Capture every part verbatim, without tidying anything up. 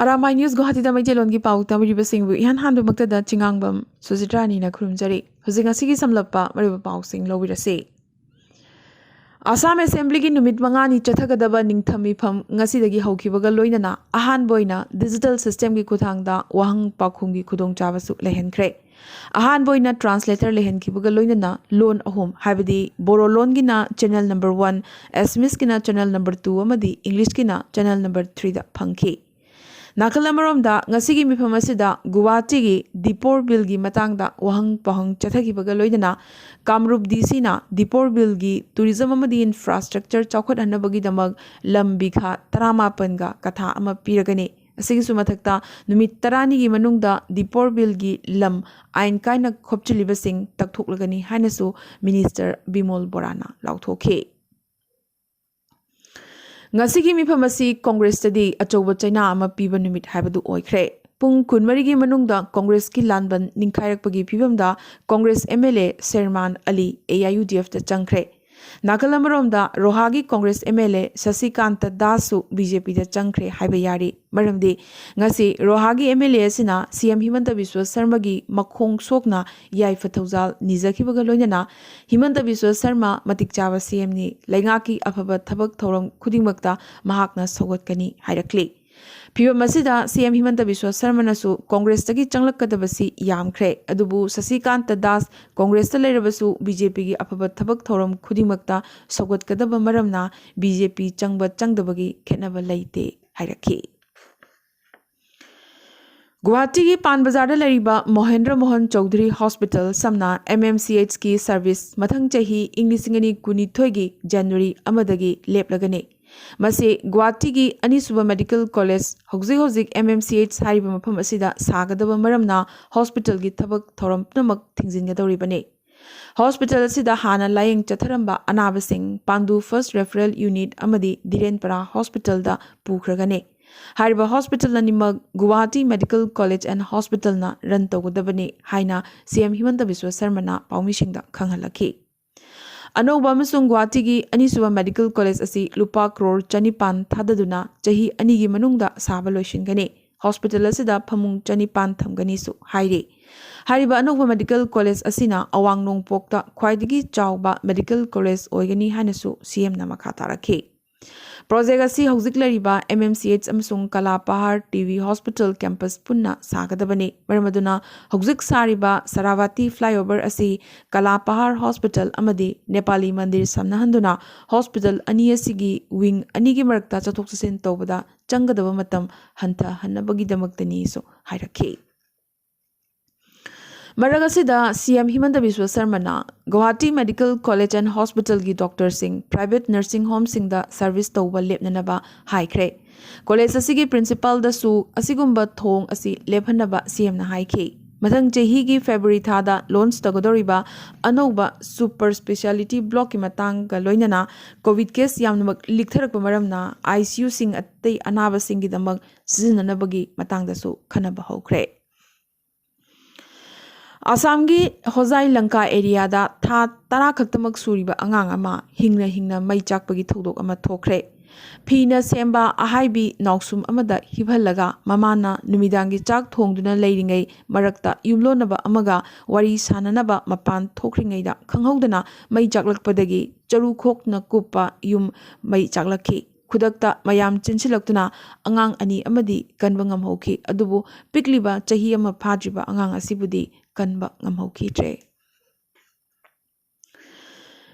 ꯑꯔꯥꯃꯥꯏ news ꯒꯨꯋꯥꯍꯥꯇꯤꯗ ꯃꯩꯇꯩꯂꯣꯟꯒꯤ ꯄꯥꯎ ꯇꯥꯕꯤꯔꯤꯕꯁꯤꯡꯕꯨ ꯏꯍꯥꯟ ꯍꯥꯟꯕꯃꯛꯇꯗ ꯆꯤꯉꯥꯡꯕꯝ ꯁꯨꯖꯤꯇ꯭ꯔꯥꯅꯤꯅ ꯈꯨꯔꯨꯝꯖꯔꯤ꯫ ꯍꯧꯖꯤꯛ ꯉꯁꯤꯒꯤ ꯁꯝꯂꯞꯄ ꯃꯔꯨꯑꯣꯏꯕ ꯄꯥꯎꯁꯤꯡ ꯂꯧꯕꯤꯔꯁꯤ꯫ ꯑꯁꯥꯝ ꯑꯦꯁꯦꯝꯕ꯭ꯂꯤꯒꯤ ꯅꯨꯃꯤꯠ ꯃꯉꯥꯅꯤ ꯆꯠꯊꯒꯗꯕ ꯅꯤꯡꯊꯝ ꯃꯤꯐꯝ ꯉꯁꯤꯗꯒꯤ ꯍꯧꯈꯤꯕꯒ ꯂꯣꯏꯅꯅ ꯑꯍꯥꯟꯕ ꯑꯣꯏꯅ ꯗꯤꯖꯤꯇꯦꯜ ꯁꯤꯁꯇꯦꯝꯒꯤ ꯈꯨꯠꯊꯥꯡꯗ ꯋꯥꯍꯪ ꯄꯥꯎꯈꯨꯝꯒꯤ ꯈꯨꯗꯣꯡꯆꯥꯕꯁꯨ ꯂꯩꯍꯟꯈ꯭ꯔꯦ꯫ ꯑꯍꯥꯟꯕ ꯑꯣꯏꯅ ꯇ꯭ꯔꯥꯟꯁꯂꯦꯇꯔ ꯂꯩꯍꯟꯈꯤꯕꯒ ꯂꯣꯏꯅꯅ ꯂꯣꯟ ꯑꯍꯨꯝ, ꯍꯥꯏꯕꯗꯤ ꯕꯣꯔꯣ ꯂꯣꯟꯒꯤꯅ channel number one, ꯑꯦꯁꯃꯤꯁꯀꯤꯅ channel number two ꯑꯃꯗꯤ ꯏꯪꯂꯤꯁꯀꯤꯅ ꯆꯦꯅꯦꯜ ꯅꯝꯕꯔ ꯊ꯭ꯔꯤꯗ ꯐꯪꯈꯤ꯫ ꯅꯥꯀꯜ ꯑꯃꯔꯣꯝꯗ, ꯉꯁꯤꯒꯤ ꯃꯤꯐꯝ ꯑꯁꯤꯗ ꯒꯨꯋꯥꯍꯥꯇꯤꯒꯤ ꯗꯤꯄꯣꯔ ꯕꯤꯜꯒꯤ ꯃꯇꯥꯡꯗ ꯋꯥꯍꯪ ꯄꯥꯎꯍꯪ ꯆꯠꯊꯈꯤꯕꯒ ꯂꯣꯏꯅꯅ ꯀꯥꯝꯔꯨꯞ ꯗꯤ ꯁꯤꯅ ꯗꯤꯄꯣꯔ ꯕꯤꯜꯒꯤ ꯇꯨꯔꯤꯖꯝ ꯑꯃꯗꯤ ꯏꯟꯐ꯭ꯔꯥꯁ꯭ꯇ꯭ꯔꯛꯆꯔ ꯆꯥꯎꯈꯠꯍꯟꯅꯕꯒꯤꯗꯃꯛ ꯂꯝ ꯕꯤꯘꯥ ꯇꯔꯥꯃꯥꯄꯟꯒ ꯀꯊꯥ ꯑꯃ ꯄꯤꯔꯒꯅꯤ꯫ ꯑꯁꯤꯒꯤꯁꯨ ꯃꯊꯛꯇ, ꯅꯨꯃꯤꯠ ꯇꯔꯥꯅꯤꯒꯤ ꯃꯅꯨꯡꯗ ꯗꯤꯄꯣꯔ ꯕꯤꯜꯒꯤ ꯂꯝ ꯑꯥꯏꯟ ꯀꯥꯏꯅ ꯈꯣꯞꯆꯤꯜꯂꯤꯕꯁꯤꯡ ꯇꯛꯊꯣꯛꯂꯒꯅꯤ ꯍꯥꯏꯅꯁꯨ ꯃꯤꯅꯤꯁꯇꯔ ꯕꯤꯃꯣꯜ ꯕꯣꯔꯥꯅ ꯂꯥꯎꯊꯣꯛꯈꯤ꯫ ꯉꯁꯤꯒꯤ ꯃꯤꯐꯝ ꯑꯁꯤ ꯀꯣꯡꯒ꯭ꯔꯦꯁꯇꯗꯤ ꯑꯆꯧꯕ ꯆꯩꯅꯥ ꯑꯃ ꯄꯤꯕ ꯅꯨꯃꯤꯠ ꯍꯥꯏꯕꯗꯨ ꯑꯣꯏꯈ꯭ꯔꯦ꯫ ꯄꯨꯡ ꯀꯨꯟꯃꯔꯤꯒꯤ ꯃꯅꯨꯡꯗ ꯀꯣꯡꯒ꯭ꯔꯦꯁꯀꯤ ꯂꯥꯟꯕꯟ ꯅꯤꯡꯈꯥꯏꯔꯛꯄꯒꯤ ꯐꯤꯕꯝꯗ Congress M L A Sherman Ali A I U D ꯑꯦꯐꯇ ꯆꯪꯈ꯭ꯔꯦ꯫ ꯅꯥꯀꯜ ꯑꯃꯔꯣꯝꯗ, ꯔꯣꯍꯥꯒꯤ Congress M L A Sashikanta ꯗꯥꯁꯁꯨ ꯕꯤ ꯖꯦ ꯄꯤꯗ ꯆꯪꯈ꯭ꯔꯦ ꯍꯥꯏꯕ ꯌꯥꯔꯤ꯫ ꯃꯔꯝꯗꯤ ꯉꯁꯤ ꯔꯣꯍꯥꯒꯤ ꯑꯦꯝ ꯑꯦꯜ ꯑꯦ ꯑꯁꯤꯅ ꯁꯤ ꯑꯦꯝ ꯍꯤꯃꯟꯇ ꯕꯤꯁ꯭ꯋ ꯁꯔꯃꯒꯤ ꯃꯈꯣꯡ ꯁꯣꯛꯅ ꯌꯥꯏꯐ ꯊꯧꯖꯥꯜ ꯅꯤꯖꯈꯤꯕꯒ ꯂꯣꯏꯅꯅ ꯍꯤꯃꯟꯇ ꯕꯤꯁ꯭ꯋ ꯁꯔꯃ ꯃꯇꯤꯛ ꯆꯥꯕ ꯁꯤ ꯑꯦꯝꯅꯤ, ꯂꯩꯉꯥꯛꯀꯤ ꯑꯐꯕ ꯊꯕꯛ ꯊꯧꯔꯝ ꯈꯨꯗꯤꯡꯃꯛꯇ ꯃꯍꯥꯛꯅ ꯁꯧꯒꯠꯀꯅꯤ ꯍꯥꯏꯔꯛꯂꯤ꯫ ꯐꯤꯚꯝ ꯑꯁꯤꯗ ꯁꯤ ꯑꯦꯝ ꯍꯤꯃꯟꯇ ꯕꯤꯁ꯭ꯋ ꯁꯔꯃꯅꯁꯨ ꯀꯣꯡꯒ꯭ꯔꯦꯁꯇꯒꯤ ꯆꯪꯂꯛꯀꯗꯕꯁꯤ ꯌꯥꯝꯈ꯭ꯔꯦ, ꯑꯗꯨꯕꯨ ꯁꯁꯤꯀꯥꯟꯇ ꯗꯥꯁ ꯀꯣꯡꯒ꯭ꯔꯦꯁꯇ ꯂꯩꯔꯕꯁꯨ ꯕꯤ ꯖꯦ ꯄꯤꯒꯤ ꯑꯐꯕ ꯊꯕꯛ ꯊꯧꯔꯝ ꯈꯨꯗꯤꯡꯃꯛꯇ ꯁꯧꯒꯠꯀꯗꯕ ꯃꯔꯝꯅ ꯕꯤ ꯖꯦ ꯄꯤ ꯆꯪꯕ ꯆꯪꯗꯕꯒꯤ ꯈꯦꯠꯅꯕ ꯂꯩꯇꯦ ꯍꯥꯏꯔꯛꯈꯤ꯫ ꯒꯨꯋꯥꯍꯥꯇꯤꯒꯤ ꯄꯥꯟ ꯕꯖꯥꯔꯗ ꯂꯩꯔꯤꯕ ꯃꯣꯍꯦꯟꯗ꯭ꯔ ꯃꯣꯍꯟ ꯆꯧꯙꯔꯤ ꯍꯣꯁꯄꯤꯇꯥꯜ, ꯁꯝꯅ ꯑꯦꯝ ꯑꯦꯝ ꯁꯤ ꯑꯩꯆꯀꯤ ꯁꯔꯚꯤꯁ ꯃꯊꯪ ꯆꯍꯤ ꯏꯪ ꯂꯤꯁꯤꯡ ꯑꯅꯤ ꯀꯨꯟꯅꯤꯊꯣꯏꯒꯤ ꯖꯅꯋꯥꯔꯤ ꯑꯃꯗꯒꯤ ꯂꯦꯞꯂꯒꯅꯤ꯫ ꯃꯁꯤ ꯒꯨꯋꯥꯍꯥꯇꯤꯒꯤ ꯑꯅꯤꯁꯨꯕ ꯃꯦꯗꯤꯀꯦꯜ ꯀꯣꯂꯦꯖ, ꯍꯧꯖꯤꯛ ꯍꯧꯖꯤꯛ ꯑꯦꯝ ꯑꯦꯝ ꯁꯤ ꯑꯩꯆ ꯍꯥꯏꯔꯤꯕ ꯃꯐꯝ ꯑꯁꯤꯗ ꯁꯥꯒꯗꯕ ꯃꯔꯝꯅ ꯍꯣꯁꯄꯤꯇꯥꯜꯒꯤ ꯊꯕꯛ ꯊꯧꯔꯝ ꯄꯨꯝꯅꯃꯛ ꯊꯤꯡꯖꯤꯟꯒꯗꯧꯔꯤꯕꯅꯤ꯫ ꯍꯣꯁꯄꯤꯇꯥꯜ ꯑꯁꯤꯗ ꯍꯥꯟꯅ ꯂꯥꯌꯦꯡ ꯆꯠꯊꯔꯝꯕ ꯑꯅꯥꯕꯁꯤꯡ, ꯄꯥꯟꯗꯨ ꯐꯥꯔꯁ꯭ꯠ ꯔꯦꯐꯔꯦꯜ ꯌꯨꯅꯤꯠ ꯑꯃꯗꯤ ꯙꯤꯔꯦꯟꯄꯔꯥ ꯍꯣꯁꯄꯤꯇꯥꯜꯗ ꯄꯨꯈ꯭ꯔꯒꯅꯤ꯫ ꯍꯥꯏꯔꯤꯕ ꯍꯣꯁꯄꯤꯇꯥꯜ ꯑꯅꯤꯃꯛ ꯒꯨꯋꯥꯍꯥꯇꯤ ꯃꯦꯗꯤꯀꯦꯜ ꯀꯣꯂꯦꯖ ꯑꯦꯟ ꯍꯣꯁꯄꯤꯇꯥꯜꯅ ꯔꯟ ꯇꯧꯒꯗꯕꯅꯤ ꯍꯥꯏꯅ ꯁꯤ ꯑꯦꯝ ꯍꯤꯃꯟꯇ ꯕꯤꯁ꯭ꯋ ꯁꯔꯃꯅ ꯄꯥꯎꯃꯤꯁꯤꯡꯗ ꯈꯪꯍꯜꯂꯛꯈꯤ꯫ ꯑꯅꯧꯕ ꯑꯃꯁꯨꯡ ꯒꯨꯋꯥꯍꯥꯇꯤꯒꯤ ꯑꯅꯤꯁꯨꯕ ꯃꯦꯗꯤꯀꯦꯜ ꯀꯣꯂꯦꯖ ꯑꯁꯤ ꯂꯨꯄꯥ ꯀ꯭ꯔꯣꯔ ꯆꯅꯤꯄꯥꯟ ꯊꯥꯗꯗꯨꯅ ꯆꯍꯤ ꯑꯅꯤꯒꯤ ꯃꯅꯨꯡꯗ ꯁꯥꯕ ꯂꯣꯏꯁꯤꯟꯒꯅꯤ꯫ ꯍꯣꯁꯄꯤꯇꯥꯜ ꯑꯁꯤꯗ ꯐꯃꯨꯡ ꯆꯅꯤꯄꯥꯟ ꯊꯝꯒꯅꯤꯁꯨ ꯍꯥꯏꯔꯤ꯫ ꯍꯥꯏꯔꯤꯕ ꯑꯅꯧꯕ ꯃꯦꯗꯤꯀꯦꯜ ꯀꯣꯂꯦꯖ ꯑꯁꯤꯅ ꯑꯋꯥꯡ ꯅꯣꯡꯄꯣꯛꯇ ꯈ꯭ꯋꯥꯏꯗꯒꯤ ꯆꯥꯎꯕ ꯃꯦꯗꯤꯀꯦꯜ ꯀꯣꯂꯦꯖ ꯑꯣꯏꯒꯅꯤ ꯍꯥꯏꯅꯁꯨ ꯁꯤꯑꯦꯝꯅ ꯃꯈꯥ ꯇꯥꯔꯛꯈꯤ꯫ ꯄ꯭ꯔꯣꯖꯦꯛ ꯑꯁꯤ ꯍꯧꯖꯤꯛ ꯂꯩꯔꯤꯕ ꯑꯦꯝ ꯑꯦꯝ ꯁꯤ ꯑꯩꯆ ꯑꯃꯁꯨꯡ ꯀꯂꯥ ꯄꯍꯥꯔ ꯇꯤ ꯕꯤ ꯍꯣꯁꯄꯤꯇꯥꯜ ꯀꯦꯝꯄꯁ ꯄꯨꯟꯅ ꯁꯥꯒꯗꯕꯅꯤ꯫ ꯃꯔꯝ ꯑꯗꯨꯅ ꯍꯧꯖꯤꯛ ꯁꯥꯔꯤꯕ ꯁꯔꯥꯚꯇꯤ ꯐ꯭ꯂꯥꯏꯑꯣꯚꯔ ꯑꯁꯤ ꯀꯂꯥ ꯄꯍꯥꯔ ꯍꯣꯁꯄꯤꯇꯥꯜ ꯑꯃꯗꯤ ꯅꯦꯄꯥꯂꯤ ꯃꯟꯗꯤꯔ ꯁꯝꯅꯍꯟꯗꯨꯅ ꯍꯣꯁꯄꯤꯇꯥꯜ ꯑꯅꯤ ꯑꯁꯤꯒꯤ ꯋꯤꯡ ꯑꯅꯤꯒꯤ ꯃꯔꯛꯇ ꯆꯠꯊꯣꯛ ꯆꯠꯁꯤꯟ ꯇꯧꯕꯗ ꯆꯪꯒꯗꯕ ꯃꯇꯝ ꯍꯟꯊꯍꯟꯅꯕꯒꯤꯗꯃꯛꯇꯅꯤꯁꯨ ꯍꯥꯏꯔꯛꯈꯤ꯫ ꯃꯔꯛ ꯑꯁꯤꯗ ꯁꯤꯑꯦꯝ ꯍꯤꯃꯟꯇ ꯕꯤꯁ꯭ꯋ ꯁꯔꯃꯅ ꯒꯨꯋꯥꯍꯥꯇꯤ ꯃꯦꯗꯤꯀꯦꯜ ꯀꯣꯂꯦꯖ ꯑꯦꯟ ꯍꯣꯁꯄꯤꯇꯥꯜꯒꯤ ꯗꯣꯛꯇꯔꯁꯤꯡ ꯄ꯭ꯔꯥꯏꯚꯦꯠ ꯅꯔꯁꯤꯡ ꯍꯣꯝꯁꯤꯡꯗ ꯁꯔꯚꯤꯁ ꯇꯧꯕ ꯂꯦꯞꯅꯅꯕ ꯍꯥꯏꯈ꯭ꯔꯦ꯫ ꯀꯣꯂꯦꯖ ꯑꯁꯤꯒꯤ ꯄ꯭ꯔꯤꯟꯁꯤꯄꯥꯜꯗꯁꯨ ꯑꯁꯤꯒꯨꯝꯕ ꯊꯧꯑꯣꯡ ꯑꯁꯤ ꯂꯦꯞꯍꯟꯅꯕ ꯁꯤꯑꯦꯝꯅ ꯍꯥꯏꯈꯤ꯫ ꯃꯊꯪ ꯆꯍꯤꯒꯤ ꯐꯦꯕ꯭ꯔꯨꯋꯥꯔꯤ ꯊꯥꯗ ꯂꯣꯟꯆ ꯇꯧꯒꯗꯧꯔꯤꯕ ꯑꯅꯧꯕ ꯁꯨꯄꯔ ꯁ꯭ꯄꯦꯁꯤꯌꯥꯂꯤꯇꯤ ꯕ꯭ꯂꯣꯛꯀꯤ ꯃꯇꯥꯡꯒ ꯂꯣꯏꯅꯅ ꯀꯣꯚꯤꯗ ꯀꯦꯁ ꯌꯥꯝꯅꯃꯛ ꯂꯤꯛꯊꯔꯛꯄ ꯃꯔꯝꯅ ꯑꯥꯏ ꯁꯤ ꯌꯨꯁꯤꯡ ꯑꯇꯩ ꯑꯅꯥꯕꯁꯤꯡꯒꯤꯗꯃꯛ ꯁꯤꯖꯤꯟꯅꯅꯕꯒꯤ ꯃꯇꯥꯡꯗꯁꯨ ꯈꯟꯅꯕ ꯍꯧꯈ꯭ꯔꯦ꯫ ꯑꯁꯥꯝꯒꯤ ꯍꯣꯖꯥꯏ ꯂꯪꯀꯥ ꯑꯦꯔꯤꯌꯥꯗ ꯊꯥ ꯇꯔꯥ ꯈꯛꯇꯃꯛ ꯁꯨꯔꯤꯕ ꯑꯉꯥꯡ ꯑꯃ ꯍꯤꯡꯅ ꯍꯤꯡꯅ ꯃꯩ ꯆꯥꯛꯄꯒꯤ ꯊꯧꯗꯣꯛ ꯑꯃ ꯊꯣꯛꯈ꯭ꯔꯦ꯫ ꯐꯤꯅ ꯁꯦꯝꯕ ꯑꯍꯥꯏꯕꯤ ꯅꯥꯎꯁꯨꯝ ꯑꯃꯗ ꯍꯤꯞꯍꯜꯂꯒ ꯃꯃꯥꯅ ꯅꯨꯃꯤꯗꯥꯡꯒꯤ ꯆꯥꯛ ꯊꯣꯡꯗꯨꯅ ꯂꯩꯔꯤꯉꯩ ꯃꯔꯛꯇ ꯌꯨꯝꯂꯣꯟꯅꯕ ꯑꯃꯒ ꯋꯥꯔꯤ ꯁꯥꯅꯅꯕ ꯃꯄꯥꯟ ꯊꯣꯛꯈ꯭ꯔꯤꯉꯩꯗ ꯈꯪꯍꯧꯗꯅ ꯃꯩ ꯆꯥꯛꯂꯛꯄꯗꯒꯤ ꯆꯔꯨ ꯈꯣꯛꯅ ꯀꯨꯞꯄ ꯌꯨꯝ ꯃꯩ ꯆꯥꯛꯂꯛꯈꯤ꯫ ꯈꯨꯗꯛꯇ ꯃꯌꯥꯝ ꯆꯦꯟꯁꯤꯜꯂꯛꯇꯨꯅ ꯑꯉꯥꯡ ꯑꯅꯤ ꯑꯃꯗꯤ ꯀꯟꯕ ꯉꯝꯍꯧꯈꯤ꯫ ꯑꯗꯨꯕꯨ ꯄꯤꯛꯂꯤꯕ ꯆꯍꯤ ꯑꯃ ꯐꯥꯗ꯭ꯔꯤꯕ ꯑꯉꯥꯡ ꯑꯁꯤꯕꯨꯗꯤ ꯀꯟꯕ ꯉꯝꯍꯧꯈꯤꯗ꯭ꯔꯦ꯫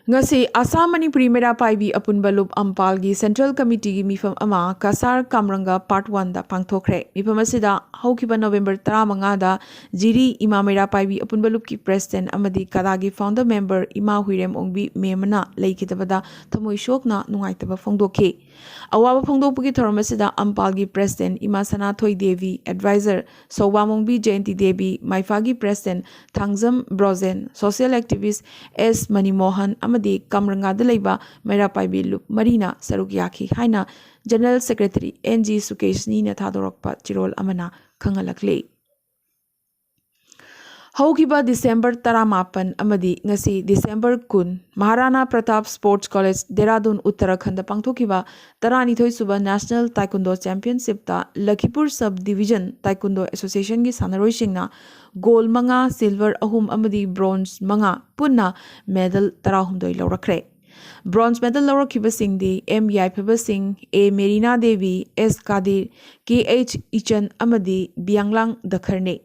ꯉꯁꯤ ꯑꯁꯥꯝ ꯃꯅꯤꯄꯨꯔꯤ ꯃꯩꯔꯥ ꯄꯥꯏꯕꯤ ꯑꯄꯨꯟꯕ ꯂꯨꯞ ꯑꯝꯄꯥꯜꯒꯤ ꯁꯦꯟꯇ꯭ꯔꯦꯜ ꯀꯃꯤꯇꯤꯒꯤ ꯃꯤꯐꯝ ꯑꯃ ꯀꯁꯥꯔ ꯀꯥꯝꯔꯪꯒ ꯄꯥꯔꯠ ꯋꯥꯟꯗ ꯄꯥꯡꯊꯣꯛꯈ꯭ꯔꯦ꯫ ꯃꯤꯐꯝ ꯑꯁꯤꯗ ꯍꯧꯈꯤꯕ ꯅꯣꯕꯦꯝꯕꯔ ꯇꯔꯥꯃꯉꯥꯗ ꯖꯤꯔꯤ ꯏꯃꯥ ꯃꯩꯔꯥ ꯄꯥꯏꯕꯤ ꯑꯄꯨꯟꯕ ꯂꯨꯞꯀꯤ ꯄ꯭ꯔꯦꯁꯤꯗꯦꯟꯠ ꯑꯃꯗꯤ ꯀꯗꯥꯒꯤ ꯐꯥꯎꯟꯗꯔ ꯃꯦꯝꯕꯔ ꯏꯃꯥ ꯍꯨꯏꯔꯦꯝ ꯑꯣꯡꯕꯤ ꯃꯦꯝꯅ ꯂꯩꯈꯤꯗꯕꯗ ꯊꯃꯣꯏ ꯁꯣꯛꯅ ꯅꯨꯡꯉꯥꯏꯇꯕ ꯐꯣꯡꯗꯣꯛꯈꯤ꯫ ꯑꯋꯥꯕ ꯐꯣꯡꯗꯣꯛꯄꯒꯤ ꯊꯧꯔꯝ ꯑꯁꯤꯗ ꯑꯝꯄꯥꯜꯒꯤ ꯄ꯭ꯔꯦꯁꯤꯗꯦꯟꯠ ꯏꯃꯥ ꯁꯅꯥꯊꯣꯏ ꯗꯦꯕꯤ, ꯑꯦꯗꯚꯥꯏꯖꯔ ꯁꯧꯕꯥꯃꯣꯡꯕꯤ ꯖꯌꯟꯇꯤ ꯗꯦꯕꯤ, ꯃꯥꯏꯐꯥꯒꯤ president Thangjam Brojen, social activist S Manimohan ꯑꯃꯗꯤ ꯀꯝꯔꯪꯒꯥꯗ ꯂꯩꯕ ꯃꯩꯔꯥ ꯄꯥꯏꯕꯤ ꯂꯨꯞ ꯃꯔꯤꯅ ꯁꯔꯨꯛ ꯌꯥꯈꯤ ꯍꯥꯏꯅ ꯖꯦꯅꯔꯦꯜ ꯁꯦꯀ꯭ꯔꯦꯇꯔꯤ ꯑꯦꯟ ꯖꯤ ꯁꯨꯀꯦꯁꯅꯤꯅ ꯊꯥꯗꯣꯔꯛꯄ ꯆꯦꯔꯣꯜ ꯑꯃꯅ ꯈꯪꯍꯜꯂꯛꯂꯤ꯫ ꯍꯧꯈꯤꯕ ꯗꯤꯁꯦꯝꯕꯔ ꯇꯔꯥꯃꯥꯄꯟ ꯑꯃꯗꯤ ꯉꯁꯤ ꯗꯤꯁꯦꯝꯕꯔ ꯀꯨꯟ, ꯃꯍꯥꯔꯥꯅꯥ ꯄ꯭ꯔꯇꯥꯞ ꯁ꯭ꯄꯣꯔꯠꯁ ꯀꯣꯂꯦꯖ, ꯗꯦꯔꯥꯗꯨꯟ, ꯎꯠꯇꯔꯥꯈꯟꯗ ꯄꯥꯡꯊꯣꯛꯈꯤꯕ ꯇꯔꯥꯅꯤꯊꯣꯏ ꯁꯨꯕ ꯅꯦꯁꯅꯦꯜ ꯇꯥꯏꯀꯨꯟꯗꯣ ꯆꯦꯝꯄꯤꯌꯟꯁꯤꯞꯇ ꯂꯈꯤꯄꯨꯔ ꯁꯕ ꯗꯤꯕꯤꯖꯟ ꯇꯥꯏꯀꯨꯟꯗꯣ ꯑꯦꯁꯣꯁꯤꯌꯦꯁꯟꯒꯤ ꯁꯥꯟꯅꯔꯣꯏꯁꯤꯡꯅ ꯒꯣꯜ ꯃꯉꯥ, ꯁꯤꯜꯚꯔ ꯑꯍꯨꯝ ꯑꯃꯗꯤ ꯕ꯭ꯔꯣꯟꯖ ꯃꯉꯥ, ꯄꯨꯟꯅ ꯃꯦꯗꯜ ꯇꯔꯥꯍꯨꯝꯗꯣꯏ ꯂꯧꯔꯛꯈ꯭ꯔꯦ꯫ ꯕ꯭ꯔꯣꯟꯖ ꯃꯦꯗꯜ ꯂꯧꯔꯛꯈꯤꯕꯁꯤꯡꯗꯤ ꯑꯦꯝ ꯌꯥꯏꯐꯕ ꯁꯤꯡ, ꯑꯦ ꯃꯦꯔꯤꯅꯥ ꯗꯦꯕꯤ, ꯑꯦꯁ ꯀꯥꯗꯤꯔ, ꯀꯦ ꯑꯩꯆ ꯏꯆꯟ ꯑꯃꯗꯤ ꯕꯤꯌꯥꯡꯂꯥꯡ ꯗꯈꯔꯅꯤ꯫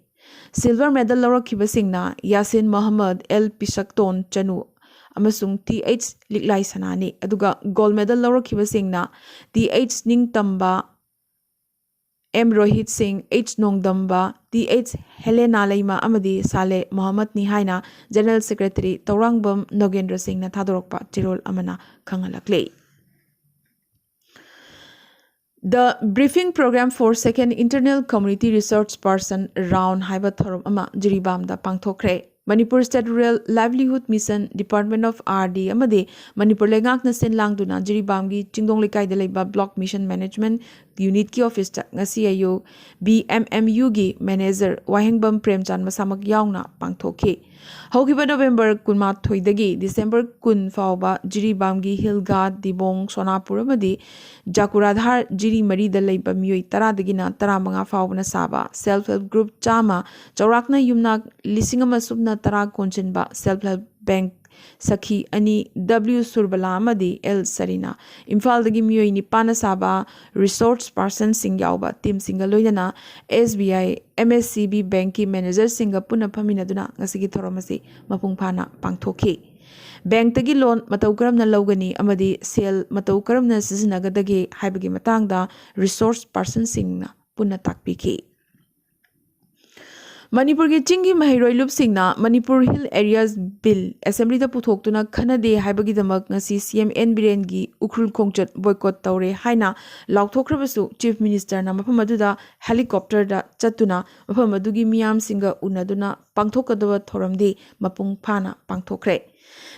ꯁꯤꯜꯚꯔ ꯃꯦꯗꯜ ꯂꯧꯔꯛꯈꯤꯕꯁꯤꯡꯅ ꯌꯥꯁꯤꯟ ꯃꯣꯍꯝꯃꯗ, ꯑꯦꯜ ꯄꯤꯁꯛꯇꯣꯟ ꯆꯅꯨ ꯑꯃꯁꯨꯡ ꯇꯤ ꯑꯩꯆ ꯂꯤꯛꯂꯥꯏ ꯁꯅꯥꯅꯤ꯫ ꯑꯗꯨꯒ ꯒꯣꯜ ꯃꯦꯗꯜ ꯂꯧꯔꯛꯈꯤꯕꯁꯤꯡꯅ ꯇꯤ ꯑꯩꯆ ꯅꯤꯡꯇꯝꯕ, ꯑꯦꯝ ꯔꯣꯍꯤꯠ ꯁꯤꯡ, ꯑꯩꯆ ꯅꯣꯡꯗꯝꯕ, ꯇꯤ ꯑꯩꯆ ꯍꯦꯂꯦꯅꯥ ꯂꯩꯃ ꯑꯃꯗꯤ ꯁꯥꯂꯦ ꯃꯣꯍꯝꯃꯗꯅꯤ ꯍꯥꯏꯅ ꯖꯦꯅꯔꯦꯜ ꯁꯦꯀ꯭ꯔꯦꯇꯔꯤ ꯇꯧꯔꯥꯡꯕꯝ ꯅꯣꯒꯦꯟꯗ꯭ꯔ ꯁꯤꯡꯅ ꯊꯥꯗꯣꯔꯛꯄ ꯆꯦꯔꯣꯜ ꯑꯃꯅ ꯈꯪꯍꯜꯂꯛꯂꯤ꯫ The Briefing Program for Second Internal Community Resource Person Round ꯍꯥꯏꯕ ꯊꯧꯔꯝ ꯑꯃ ꯖꯤꯔꯤꯕꯥꯝꯗ ꯄꯥꯡꯊꯣꯛꯈ꯭ꯔꯦ꯫ ꯃꯅꯤꯄꯨꯔ ꯁ꯭ꯇꯦꯠ ꯔꯨꯔꯦꯜ ꯂꯥꯏꯚꯂꯤꯍꯨꯗ mission, department of R D ꯑꯃꯗꯤ ꯃꯅꯤꯄꯨꯔ ꯂꯩꯉꯥꯛꯅ ꯁꯤꯟ ꯂꯥꯡꯗꯨꯅ ꯖꯤꯔꯤꯕꯥꯝꯒꯤ ꯆꯤꯡꯗꯣꯡ ꯂꯩꯀꯥꯏꯗ ꯂꯩꯕ ꯕ꯭ꯂꯣꯛ ꯃꯤꯁꯟ ꯃꯦꯅꯦꯖꯃꯦꯟꯠ ꯌꯨꯅꯤꯠꯀꯤ ꯑꯣꯐꯤꯁꯇ ꯉꯁꯤ ꯑꯌꯨꯛ ꯕꯤ ꯑꯦꯝ ꯑꯦꯝ ꯌꯨꯒꯤ ꯃꯦꯅꯦꯖꯔ ꯋꯥꯍꯦꯡꯕꯝ ꯄ꯭ꯔꯦꯝꯆꯥꯟ ꯃꯁꯥꯃꯛ ꯌꯥꯎꯅ ꯄꯥꯡꯊꯣꯛꯈꯤ꯫ ꯍꯧꯈꯤꯕ ꯅꯣꯕꯦꯝꯕꯔ ꯀꯨꯟꯃꯥꯊꯣꯏꯗꯒꯤ ꯗꯤꯁꯦꯝꯕꯔ ꯀꯨꯟ ꯐꯥꯎꯕ ꯖꯤꯔꯤꯕꯥꯝꯒꯤ ꯍꯤꯜꯒꯥ, ꯗꯤꯕꯣꯡ, ꯁꯣꯅꯥꯄꯨꯔ ꯑꯃꯗꯤ ꯖꯥꯀꯨꯔꯥꯙꯥꯔ ꯖꯤꯔꯤ ꯃꯔꯤꯗ ꯂꯩꯕ ꯃꯤꯑꯣꯏ ꯇꯔꯥꯗꯒꯤꯅ ꯇꯔꯥꯃꯉꯥ ꯐꯥꯎꯕꯅ ꯁꯥꯕ ꯁꯦꯜꯐ ꯍꯦꯜꯞ ꯒ꯭ꯔꯨꯞ ꯆꯥꯝꯃ, ꯆꯥꯎꯔꯥꯛꯅ ꯌꯨꯝꯅꯥꯛ ꯂꯤꯁꯤꯡ ꯑꯃ ꯁꯨꯞꯅ ꯇꯔꯥ ꯀꯣꯟꯁꯤꯟꯕ ꯁꯦꯜꯐ ꯍꯦꯜꯞ ꯕꯦꯡꯛ ꯁꯈꯤ ꯑꯅꯤ, ꯗꯕ꯭ꯂꯤꯎ ꯁꯨꯔꯕꯂꯥ ꯑꯃꯗꯤ ꯑꯦꯜ ꯁꯔꯤꯅꯥ, ꯏꯝꯐꯥꯜꯗꯒꯤ ꯃꯤꯑꯣꯏ ꯅꯤꯄꯥꯟꯅ ꯁꯥꯕ ꯔꯤꯁꯣꯔꯁ ꯄꯥꯔꯁꯟꯁꯤꯡ ꯌꯥꯎꯕ ꯇꯤꯝꯁꯤꯡꯒ ꯂꯣꯏꯅꯅ ꯑꯦꯁ ꯕꯤ ꯑꯥꯏ ꯑꯦꯝ ꯑꯦꯁ ꯁꯤ ꯕꯤ ꯕꯦꯡꯛꯀꯤ ꯃꯦꯅꯦꯖꯔꯁꯤꯡꯒ ꯄꯨꯟꯅ ꯐꯝꯃꯤꯟꯅꯗꯨꯅ ꯉꯁꯤꯒꯤ ꯊꯧꯔꯝ ꯑꯁꯤ ꯃꯄꯨꯡ ꯐꯥꯅ ꯄꯥꯡꯊꯣꯛꯈꯤ꯫ ꯕꯦꯡꯛꯇꯒꯤ ꯂꯣꯟ ꯃꯇꯧ ꯀꯔꯝꯅ ꯂꯧꯒꯅꯤ ꯑꯃꯗꯤ ꯁꯦꯜ ꯃꯇꯧ ꯀꯔꯝꯅ ꯁꯤꯖꯤꯟꯅꯒꯗꯒꯦ ꯍꯥꯏꯕꯒꯤ ꯃꯇꯥꯡꯗ ꯔꯤꯁꯣꯔꯁ ꯄꯥꯔꯁꯟꯁꯤꯡꯅ ꯄꯨꯟꯅ ꯇꯥꯛꯄꯤꯈꯤ꯫ ꯃꯅꯤꯄꯨꯔꯒꯤ ꯆꯤꯡꯒꯤ ꯃꯍꯩꯔꯣꯏ ꯂꯨꯞꯁꯤꯡꯅ ꯃꯅꯤꯄꯨꯔ ꯍꯤꯜ ꯑꯦꯔꯤꯌꯥꯁ ꯕꯤꯜ ꯑꯦꯁꯦꯝꯕ꯭ꯂꯤꯗ ꯄꯨꯊꯣꯛꯇꯨꯅ ꯈꯟꯅꯗꯦ ꯍꯥꯏꯕꯒꯤꯗꯃꯛ ꯉꯁꯤ ꯁꯤ ꯑꯦꯝ ꯑꯦꯟ ꯕꯤꯔꯦꯟꯒꯤ ꯎꯈ꯭ꯔꯨꯜ ꯈꯣꯡꯆꯠ ꯕꯣꯏꯀꯣꯠ ꯇꯧꯔꯦ ꯍꯥꯏꯅ ꯂꯥꯎꯊꯣꯛꯈ꯭ꯔꯕꯁꯨ, ꯆꯤꯐ ꯃꯤꯅꯤꯁꯇꯔꯅ ꯃꯐꯝ ꯑꯗꯨꯗ ꯍꯦꯂꯤꯀꯣꯞꯇꯔꯗ ꯆꯠꯇꯨꯅ ꯃꯐꯝ ꯑꯗꯨꯒꯤ ꯃꯤꯌꯥꯝꯁꯤꯡꯒ ꯎꯅꯗꯨꯅ ꯄꯥꯡꯊꯣꯛꯀꯗꯕ ꯊꯧꯔꯝꯗꯤ ꯃꯄꯨꯡ ꯐꯥꯅ ꯄꯥꯡꯊꯣꯛꯈ꯭ꯔꯦ꯫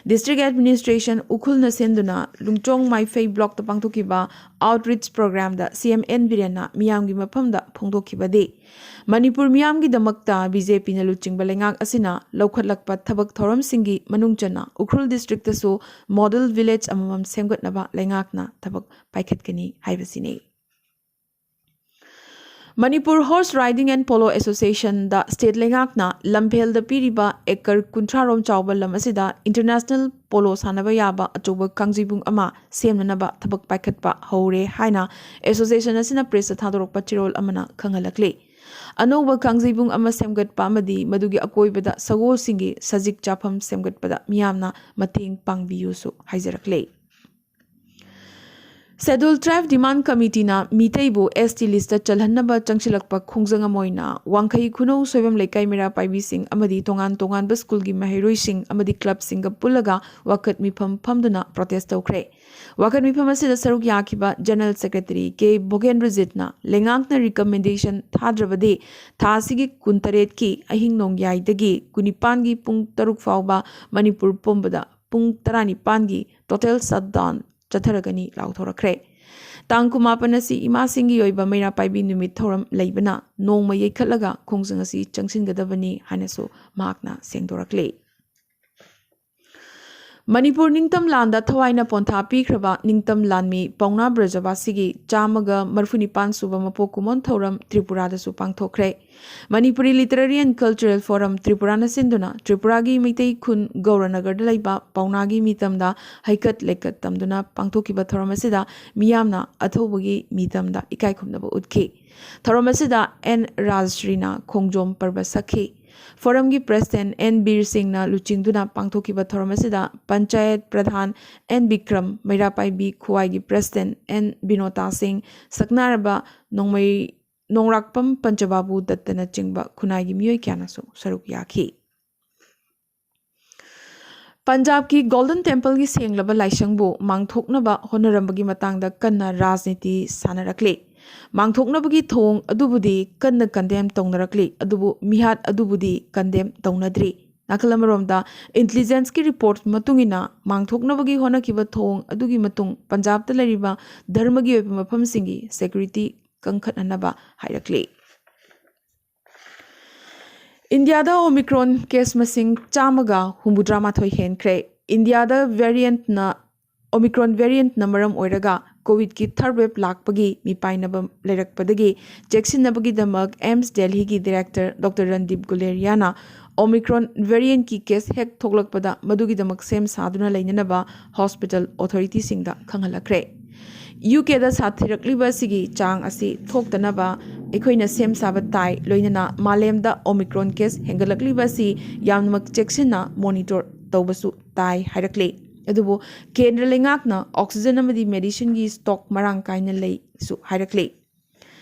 District Administration ꯎꯈ꯭ꯔꯨꯜꯅ ꯁꯤꯟꯗꯨꯅ ꯂꯨꯡꯆꯣꯡ ꯃꯥꯏꯐꯩ blockꯇ ꯄꯥꯡꯊꯣꯛꯈꯤꯕ outreach programꯗ C M N ꯕꯤꯔꯦꯟꯅ ꯃꯤꯌꯥꯝꯒꯤ ꯃꯐꯝꯗ ꯐꯣꯡꯗꯣꯛꯈꯤꯕꯗꯤ, ꯃꯅꯤꯄꯨꯔ ꯃꯤꯌꯥꯝꯒꯤꯗꯃꯛꯇ BJPꯅ ꯂꯨꯆꯤꯡꯕ ꯂꯩꯉꯥꯛ ꯑꯁꯤꯅ ꯂꯧꯈꯠꯂꯛꯄ ꯊꯕꯛ ꯊꯧꯔꯝꯁꯤꯡꯒꯤ ꯃꯅꯨꯡ ꯆꯟꯅ ꯎꯈ꯭ꯔꯨꯜ districtꯇꯁꯨ model village ꯑꯃꯃꯝ ꯁꯦꯝꯒꯠꯅꯕ ꯂꯩꯉꯥꯛꯅ ꯊꯕꯛ ꯄꯥꯏꯈꯠꯀꯅꯤ ꯍꯥꯏꯕꯁꯤꯅꯤ꯫ Manipur Horse Riding and Polo Associationꯗ state ꯂꯩꯉꯥꯛꯅ ꯂꯝꯐꯦꯜꯗ ꯄꯤꯔꯤꯕ acre ꯀꯨꯟꯊ꯭ꯔꯥ ꯔꯣꯝ ꯆꯥꯎꯕ ꯂꯝ ꯑꯁꯤꯗ international polo ꯁꯥꯟꯅꯕ ꯌꯥꯕ ꯑꯆꯧꯕ ꯀꯥꯡꯖꯩꯕꯨꯡ ꯑꯃ ꯁꯦꯝꯅꯅꯕ ꯊꯕꯛ ꯄꯥꯏꯈꯠꯄ ꯍꯧꯔꯦ ꯍꯥꯏꯅ association ꯑꯁꯤꯅ pressꯇ ꯊꯥꯗꯣꯔꯛꯄ ꯆꯦꯔꯣꯜ ꯑꯃꯅ ꯈꯪꯍꯜꯂꯛꯂꯤ꯫ ꯑꯅꯧꯕ ꯀꯥꯡꯖꯩꯕꯨꯡ ꯑꯃ ꯁꯦꯝꯒꯠꯄ ꯑꯃꯗꯤ ꯃꯗꯨꯒꯤ ꯑꯀꯣꯏꯕꯗ ꯁꯒꯣꯜꯁꯤꯡꯒꯤ ꯁꯖꯤꯛ ꯆꯥꯐꯝ ꯁꯦꯝꯒꯠꯄꯗ ꯃꯤꯌꯥꯝꯅ ꯃꯇꯦꯡ ꯄꯥꯡꯕꯤꯌꯨꯁꯨ ꯍꯥꯏꯖꯔꯛꯂꯤ꯫ Scheduled Tribe Demand Committeeꯅ ꯃꯤꯇꯩꯕꯨ S T listꯇ ꯆꯜꯍꯟꯅꯕ ꯆꯪꯁꯤꯜꯂꯛꯄ ꯈꯣꯡꯖꯪ ꯑꯃ ꯑꯣꯏꯅ ꯋꯥꯡꯈꯩ ꯈꯨꯅꯧ ꯁꯣꯏꯕꯝ ꯂꯩꯀꯥꯏ ꯃꯩꯔꯥ ꯄꯥꯏꯕꯤꯁꯤꯡ ꯑꯃꯗꯤ ꯇꯣꯉꯥꯟ ꯇꯣꯉꯥꯟꯕ schoolꯒꯤ ꯃꯍꯩꯔꯣꯏꯁꯤꯡ ꯑꯃꯗꯤ clubꯁꯤꯡꯒ ꯄꯨꯜꯂꯒ ꯋꯥꯀꯠ ꯃꯤꯐꯝ ꯐꯝꯗꯨꯅ protest ꯇꯧꯈ꯭ꯔꯦ꯫ ꯋꯥꯀꯠ ꯃꯤꯐꯝ ꯑꯁꯤꯗ ꯁꯔꯨꯛ ꯌꯥꯈꯤꯕ General Secretary K ꯚꯣꯒꯦꯟꯗ꯭ꯔꯖꯤꯠꯅ ꯂꯩꯉꯥꯛꯅ recommendation ꯊꯥꯗ꯭ꯔꯕꯗꯤ ꯊꯥ ꯑꯁꯤꯒꯤ ꯀꯨꯟꯇꯔꯦꯠꯀꯤ ꯑꯍꯤꯡ ꯅꯣꯡꯌꯥꯏꯗꯒꯤ ꯀꯨꯟꯅꯤꯄꯥꯟꯒꯤ ꯄꯨꯡ ꯇꯔꯨꯛ ꯐꯥꯎꯕ ꯃꯅꯤꯄꯨꯔ ꯄꯨꯝꯕꯗ ꯄꯨꯡ ꯇꯔꯥꯅꯤꯄꯥꯟꯒꯤ total shutdown ꯆꯠꯊꯔꯒꯅꯤ ꯂꯥꯎꯊꯣꯔꯛꯈ꯭ꯔꯦ꯫ ꯇꯥꯡ ꯀꯨꯟꯃꯥꯄꯟ ꯑꯁꯤ ꯏꯃꯥꯁꯤꯡꯒꯤ ꯑꯣꯏꯕ ꯃꯩꯔꯥ ꯄꯥꯏꯕꯤ ꯅꯨꯃꯤꯠ ꯊꯧꯔꯝ ꯂꯩꯕꯅ ꯅꯣꯡꯃ ꯌꯩꯈꯠꯂꯒ ꯈꯣꯡꯖꯪ ꯑꯁꯤ ꯆꯪꯁꯤꯟꯒꯗꯕꯅꯤ ꯍꯥꯏꯅꯁꯨ ꯃꯍꯥꯛꯅ ꯁꯦꯡꯗꯣꯔꯛꯂꯤ꯫ ꯃꯅꯤꯄꯨꯔ ꯅꯤꯡꯇꯝ ꯂꯥꯟꯗ ꯊꯋꯥꯏꯅ ꯄꯣꯟꯊꯥ ꯄꯤꯈ꯭ꯔꯕ ꯅꯤꯡꯇꯝ ꯂꯥꯟꯃꯤ ꯄꯥꯎꯅꯥ ꯕ꯭ꯔꯖꯕꯥꯁꯤꯒꯤ ꯆꯥꯝꯃꯒ ꯃꯔꯤꯐꯨ ꯅꯤꯄꯥꯟ ꯁꯨꯕ ꯃꯄꯣꯛ ꯀꯨꯝꯑꯣꯟ ꯊꯧꯔꯝ ꯇ꯭ꯔꯤꯄꯨꯔꯥꯗꯁꯨ ꯄꯥꯡꯊꯣꯛꯈ꯭ꯔꯦ꯫ Manipuri Literary and Cultural Forum ꯇ꯭ꯔꯤꯄꯨꯔꯥꯅ ꯁꯤꯟꯗꯨꯅ ꯇ꯭ꯔꯤꯄꯨꯔꯥꯒꯤ ꯃꯩꯇꯩ ꯈꯨꯟ ꯒꯧꯔꯅꯒꯔꯗ ꯂꯩꯕ ꯄꯥꯎꯅꯥꯒꯤ ꯃꯤꯇꯝꯗ ꯍꯩꯀꯠ ꯂꯩꯀꯠ ꯇꯝꯗꯨꯅ ꯄꯥꯡꯊꯣꯛꯈꯤꯕ ꯊꯧꯔꯝ ꯑꯁꯤꯗ ꯃꯤꯌꯥꯝꯅ ꯑꯊꯧꯕꯒꯤ ꯃꯤꯇꯝꯗ ꯏꯀꯥꯏ ꯈꯨꯝꯅꯕ ꯎꯠꯈꯤ꯫ ꯊꯧꯔꯝ ꯑꯁꯤꯗ N ꯔꯥꯖꯁ꯭ꯔꯤꯅ ꯈꯣꯡꯖꯣꯝ ꯄꯔꯕ ꯁꯛꯈꯤ꯫ Forumꯒꯤ President N ꯕꯤꯔ ꯁꯤꯡꯅ ꯂꯨꯆꯤꯡꯗꯨꯅ ꯄꯥꯡꯊꯣꯛꯈꯤꯕ ꯊꯧꯔꯝ ꯑꯁꯤꯗ Panchayat Pradhan N Bikram, ꯃꯩꯔꯥ ꯄꯥꯏꯕꯤ ꯈꯨꯋꯥꯏꯒꯤ President N ꯕꯤꯅꯣꯇꯥ ꯁꯤꯡ, ꯁꯛꯅꯥꯏꯔꯕ ꯅꯣꯡꯃꯩ ꯅꯣꯡꯔꯥꯛꯄꯝ ꯄꯟꯆꯕꯥꯕꯨ ꯗꯠꯇꯅꯆꯤꯡꯕ ꯈꯨꯟꯅꯥꯏꯒꯤ ꯃꯤꯑꯣꯏ ꯀꯌꯥꯅꯁꯨ ꯁꯔꯨꯛ ꯌꯥꯈꯤ꯫ ꯄꯟꯖꯥꯕꯀꯤ Golden Templeꯒꯤ ꯁꯦꯡꯂꯕ ꯂꯥꯏꯁꯪꯕꯨ ꯃꯥꯡꯊꯣꯛꯅꯕ ꯍꯣꯠꯅꯔꯝꯕꯒꯤ ꯃꯇꯥꯡꯗ ꯀꯟꯅ ꯔꯥꯖꯅꯤꯇꯤ ꯁꯥꯟꯅꯔꯛꯂꯤ꯫ ꯃꯥꯡꯊꯣꯛꯅꯕꯒꯤ ꯊꯧꯑꯣꯡ ꯑꯗꯨꯕꯨꯗꯤ ꯀꯟꯅ condemn ꯇꯧꯅꯔꯛꯂꯤ, ꯑꯗꯨꯕꯨ ꯃꯤꯍꯥꯠ ꯑꯗꯨꯕꯨꯗꯤ condemn ꯇꯧꯅꯗ꯭ꯔꯤ꯫ ꯅꯥꯀꯜ ꯑꯃꯔꯣꯝꯗ, ꯏꯟꯇꯦꯂꯤꯖꯦꯟꯁꯀꯤ ꯔꯤꯄꯣꯔꯠ ꯃꯇꯨꯡ ꯏꯟꯅ, ꯃꯥꯡꯊꯣꯛꯅꯕꯒꯤ ꯍꯣꯠꯅꯈꯤꯕ ꯊꯧꯑꯣꯡ ꯑꯗꯨꯒꯤ ꯃꯇꯨꯡ ꯄꯟꯖꯥꯕꯇ ꯂꯩꯔꯤꯕ ꯙꯔꯃꯒꯤ ꯑꯣꯏꯕ ꯃꯐꯝꯁꯤꯡꯒꯤ ꯁꯦꯀ꯭ꯌꯨꯔꯤꯇꯤ ꯀꯟꯈꯠꯅꯅꯕ ꯍꯥꯏꯔꯛꯂꯤ꯫ ꯏꯟꯗꯤꯌꯥꯗ ꯑꯣꯃꯤꯀ꯭ꯔꯣꯟ ꯀꯦꯁ ꯃꯁꯤꯡ ꯆꯥꯝꯃꯒ ꯍꯨꯝꯐꯨꯇꯔꯥ ꯃꯥꯊꯣꯏ ꯍꯦꯟꯈ꯭ꯔꯦ꯫ ꯏꯟꯗꯤꯌꯥꯗ ꯚꯦꯔꯤꯌꯦꯟꯠꯅ ꯑꯣꯃꯤꯀ꯭ꯔꯣꯟ ꯚꯦꯔꯤꯌꯦꯟꯠꯅ ꯃꯔꯝ ꯑꯣꯏꯔꯒ ꯀꯣꯚꯤꯗꯀꯤ ꯊꯥꯔꯗ ꯋꯦꯚ ꯂꯥꯛꯄꯒꯤ ꯃꯤꯄꯥꯏꯅꯕ ꯂꯩꯔꯛꯄꯗꯒꯤ ꯆꯦꯛꯁꯤꯟꯅꯕꯒꯤꯗꯃꯛ AIMS ꯗꯦꯜꯍꯤꯒꯤ director doctor Randeep ꯒꯨꯂꯦꯔꯤꯌꯥꯅ ꯑꯣꯃꯤꯀ꯭ꯔꯣꯟ ꯚꯦꯔꯤꯌꯦꯟꯠꯀꯤ case ꯍꯦꯛ ꯊꯣꯛꯂꯛꯄꯗ ꯃꯗꯨꯒꯤꯗꯃꯛ ꯁꯦꯝ ꯁꯥꯗꯨꯅ ꯂꯩꯅꯅꯕ ꯍꯣꯁꯄꯤꯇꯥꯜ ꯑꯣꯊꯣꯔꯤꯇꯤꯁꯤꯡꯗ ꯈꯪꯍꯜꯂꯛꯈ꯭ꯔꯦ꯫ ꯌꯨ ꯀꯦꯗ ꯁꯥꯊꯤꯔꯛꯂꯤꯕ ꯑꯁꯤꯒꯤ ꯆꯥꯡ ꯑꯁꯤ ꯊꯣꯛꯇꯅꯕ ꯑꯩꯈꯣꯏꯅ ꯁꯦꯝ ꯁꯥꯕ ꯇꯥꯏ, ꯂꯣꯏꯅꯅ ꯃꯥꯂꯦꯝꯗ ꯑꯣꯃꯤꯀ꯭ꯔꯣꯟ ꯀꯦꯁ ꯍꯦꯟꯒꯠꯂꯛꯂꯤꯕ ꯑꯁꯤ ꯌꯥꯝꯅꯃꯛ ꯆꯦꯛꯁꯤꯟꯅ ꯃꯣꯅꯤꯇꯣꯔ ꯇꯧꯕꯁꯨ ꯇꯥꯏ ꯍꯥꯏꯔꯛꯂꯤ꯫ ꯑꯗꯨꯕꯨ ꯀꯦꯟꯗ꯭ꯔ ꯂꯩꯉꯥꯛꯅ ꯑꯣꯛꯁꯤꯖꯟ ꯑꯃꯗꯤ ꯃꯦꯗꯤꯁꯤꯟꯒꯤ ꯁ꯭ꯇꯣꯛ ꯃꯔꯥꯡ ꯀꯥꯏꯅ ꯂꯩꯁꯨ ꯍꯥꯏꯔꯛꯂꯤ꯫